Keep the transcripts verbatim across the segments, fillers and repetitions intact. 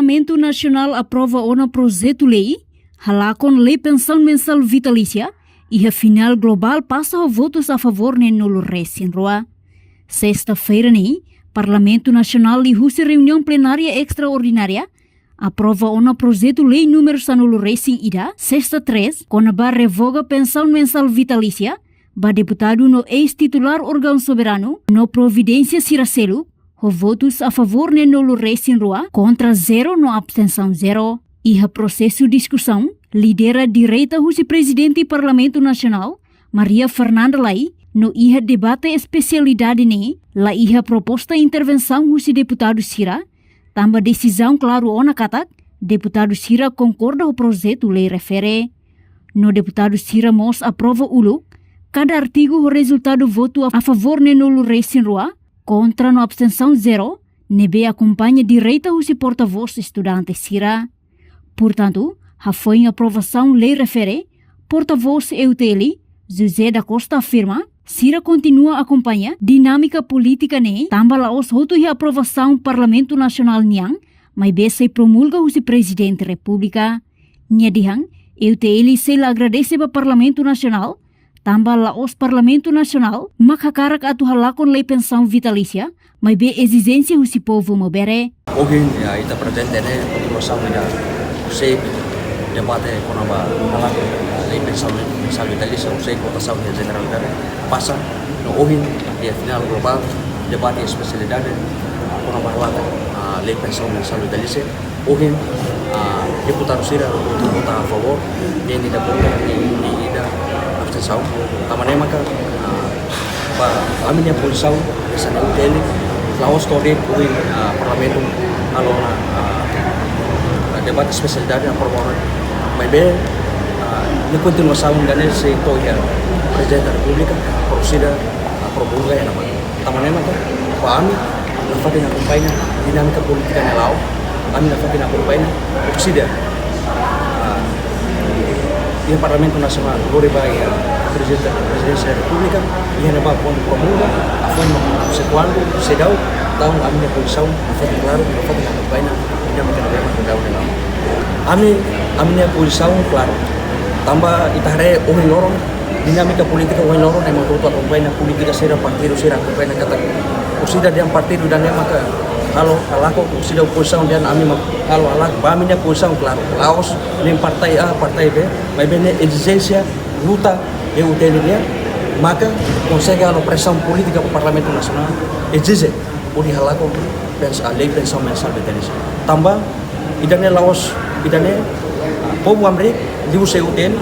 Parlamentu Nasionál aprova ona projetu lei halakon lei pensaun mensál vitalísia iha finál globál pasa ho votus a favór neen-nulu resin rua. Sesta-feira ne'e, Parlamentu Nasionál liuhusi reuniaun plenária estraordinária aprova ona projetu lei númeru sanulu resin ida, sesta três, kona-ba revoga pensaun mensál vitalísia ba deputadu no eis-titulár órgaun soberanu no providénsia sira seluk, ho votus a favór neen-nulu resin rua, kontra zero no abstensaun zero. Iha prosesu diskusaun, lidera direta husi Prezidente Parlamentu Nasionál, Maria Fernanda Lay, no iha debate espesialidade ne'e, la iha proposta intervensaun husi deputadu sira, tanba desizaun klaru ona katak deputadu sira konkorda ho projetu lei refere. No deputadu sira mós aprova uluk kada artigu ho rezultadu votu a favór neen-nulu resin rua, kontra no abstensaun zero, ne'ebé akompaña direta husi portavós estudante sira. Portantu, hafoin aprovasaun lei refere, portavós E U T L, José da Costa afirma, sira kontinua akompaña dinámika polítika ne'e, tanba la'ós hotu iha aprovasaun Parlamentu Nasionál nian, maibé sei promulga husi Prezidente Repúblika. Nia dehan, E U T L sei la agradese ba Parlamentu Nasionál, tanba la'ós Parlamentu Nasionál mak hakarak atu halakon lei pensaun vitalísia, maibé ezijénsia husi povu mak bere. Ohin, ya, ita prezente ne'e, kontinuasaun ida, sei debate kona-ba halakon lei pensaun mensál vitalísia, sei votasaun iha jeneralidade pasa, no ohin, iha finál globál, debate espesialidade kona-ba halakon, ah, lei pensaun mensál vitalísia. Ohin, ah, deputadu sira vota a favór, neen ida kontra, neen ida abstensaun. Tanba ne'e maka, ah, ba ami-nia pozisaun, hanesan E U T L, la'ós to'o de'it ohin, ah, Parlamentu halo ona, ah, debate espesialidade aprova ona. Maibé, ah, nia kontinuasaun ida-ne'e sei to'o iha Prezidente Repúblika, para sira, ah, promulga iha ne'ebá. Tanba ne'e maka, ba ami, nafatin akompaña dinámika polítika ne'e la'o, ami nafatin akompaña, oksida, ah, iha Parlamentu Nasionál, lori ba iha Prezidente, Prezidénsia Repúblika, iha ne'ebá kuandu promulga, hafoin mak se kuandu, seidauk, entaun ami-nia pozisaun nafatin klaru, nafatin akompaña dinámika ne'ebé mak daudaun ne'e la'o. Ami, ami-nia pozisaun klaru. Tanba ita haree ohin loron, dinámika polítika ohin loron, ema hotu akompaña polítika sira, partidu sira akompaña katak oksida dehan partidu ida-ne'e maka halo halakon, oksida pozisaun dehan ami mak halo halakon, ba ami-nia pozisaun klaru. La'ós neen partai A, partai B, maibé ne'e ezijénsia luta E U T L nian, maka konsege halo presaun polítika ba Parlamentu Nasionál, ezije hodi halakon pens-, ah, lei pensaun mensál vitalísia. Tanba ida-ne'e la'ós, ida-ne'e, ah, povu hamriik liuhusi E U T L,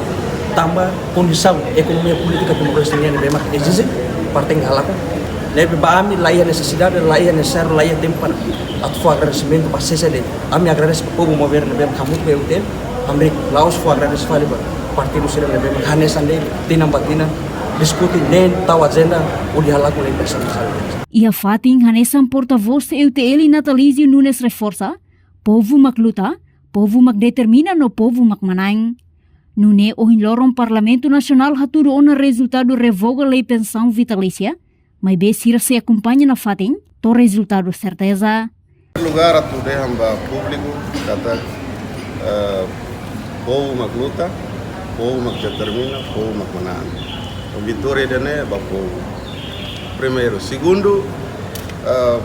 tanba kondisaun ekonomia polítika Timor-Leste nian ne'ebé mak ezije para tenke halakon. Ne'ebé ba ami la iha nesesidade, la iha nesesáriu, la iha tempu para atu fó agradesimentu ba C C D. Ami agradese ba povu maubere ne'ebé mak hamutuk ho E U T L, hamriik, la'ós fó agradese fali ba partidu sira ne'ebé mak hanesan de'it, tinan ba tinan, diskute neen tau ajenda hodi halakon lei pensaun mensál vitalísia. Iha fatin hanesan portavós E U T L Natalizio Nunes reforsa, povu mak luta, povu mak determina no povu mak manán. Nune'e ohin loron Parlamentu Nasionál hatudu ona rezultadu revoga lei pensaun vitalísia, maibé sira sei akompaña nafatin to'o rezultadu serteza. Lugar atu dehan ba públiku katak, eh, povu mak luta, povu mak determina, povu mak manán. Vitória ida-ne'e ba povu. Primeiru. Segundu, eh,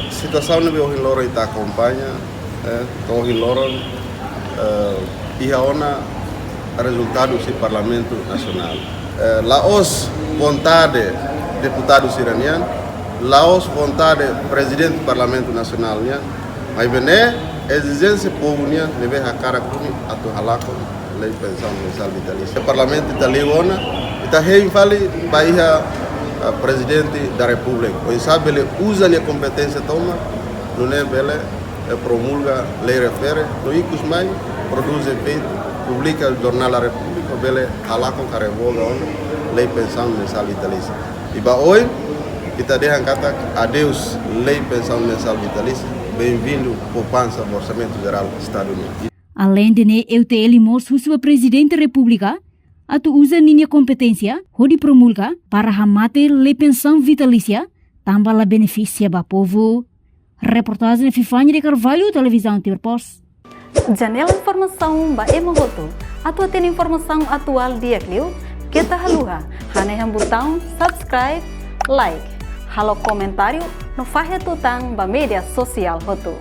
situasaun ne'ebé ohin loron ita akompaña, eh, to'o ohin loron, eh, iha ona rezultadu husi Parlamentu Nasionál. Eh, la'ós vontade deputadu sira-nian, la'ós vontade Prezidente Parlamentu Nasionál nian, maibé ne'e ezijénsia povu nian ne'ebé hakarak duni atu halakon lei pensaun mensál vitalísia. Parlamentu ita liu ona, ita hein fali ba iha, eh, Prezidente da Repúblika. Oinsá bele uza nia kompeténsia tomak, nune'e bele, eh, promulga lei refere, no ikus mai, prodús efeitu, publika Jornál da Repúblika, bele halakon ka revoga ona lei pensaun mensál vitalísia. I ba oin, ita dehan katak adeus lei pensaun mensál vitalísia, benvindu poupansa ba Orsamentu Jerál Estadu nian. Aleinde ne'e, E U T L mós husu ba Prezidente Repúblika atu uza ninia kompeténsia hodi promulga para hamate lei pensaun vitalísia, tanba la benefisia ba povu. Reportajen Fifania de Carvalho, Televizaun Timor Post. Janela informasaun ba ema hotu. Atu hatene informasaun atuál di'ak liu, keta haluha hanehan butaun subscribe, like, halo komentáriu no fahe tutan ba média sosiál hotu.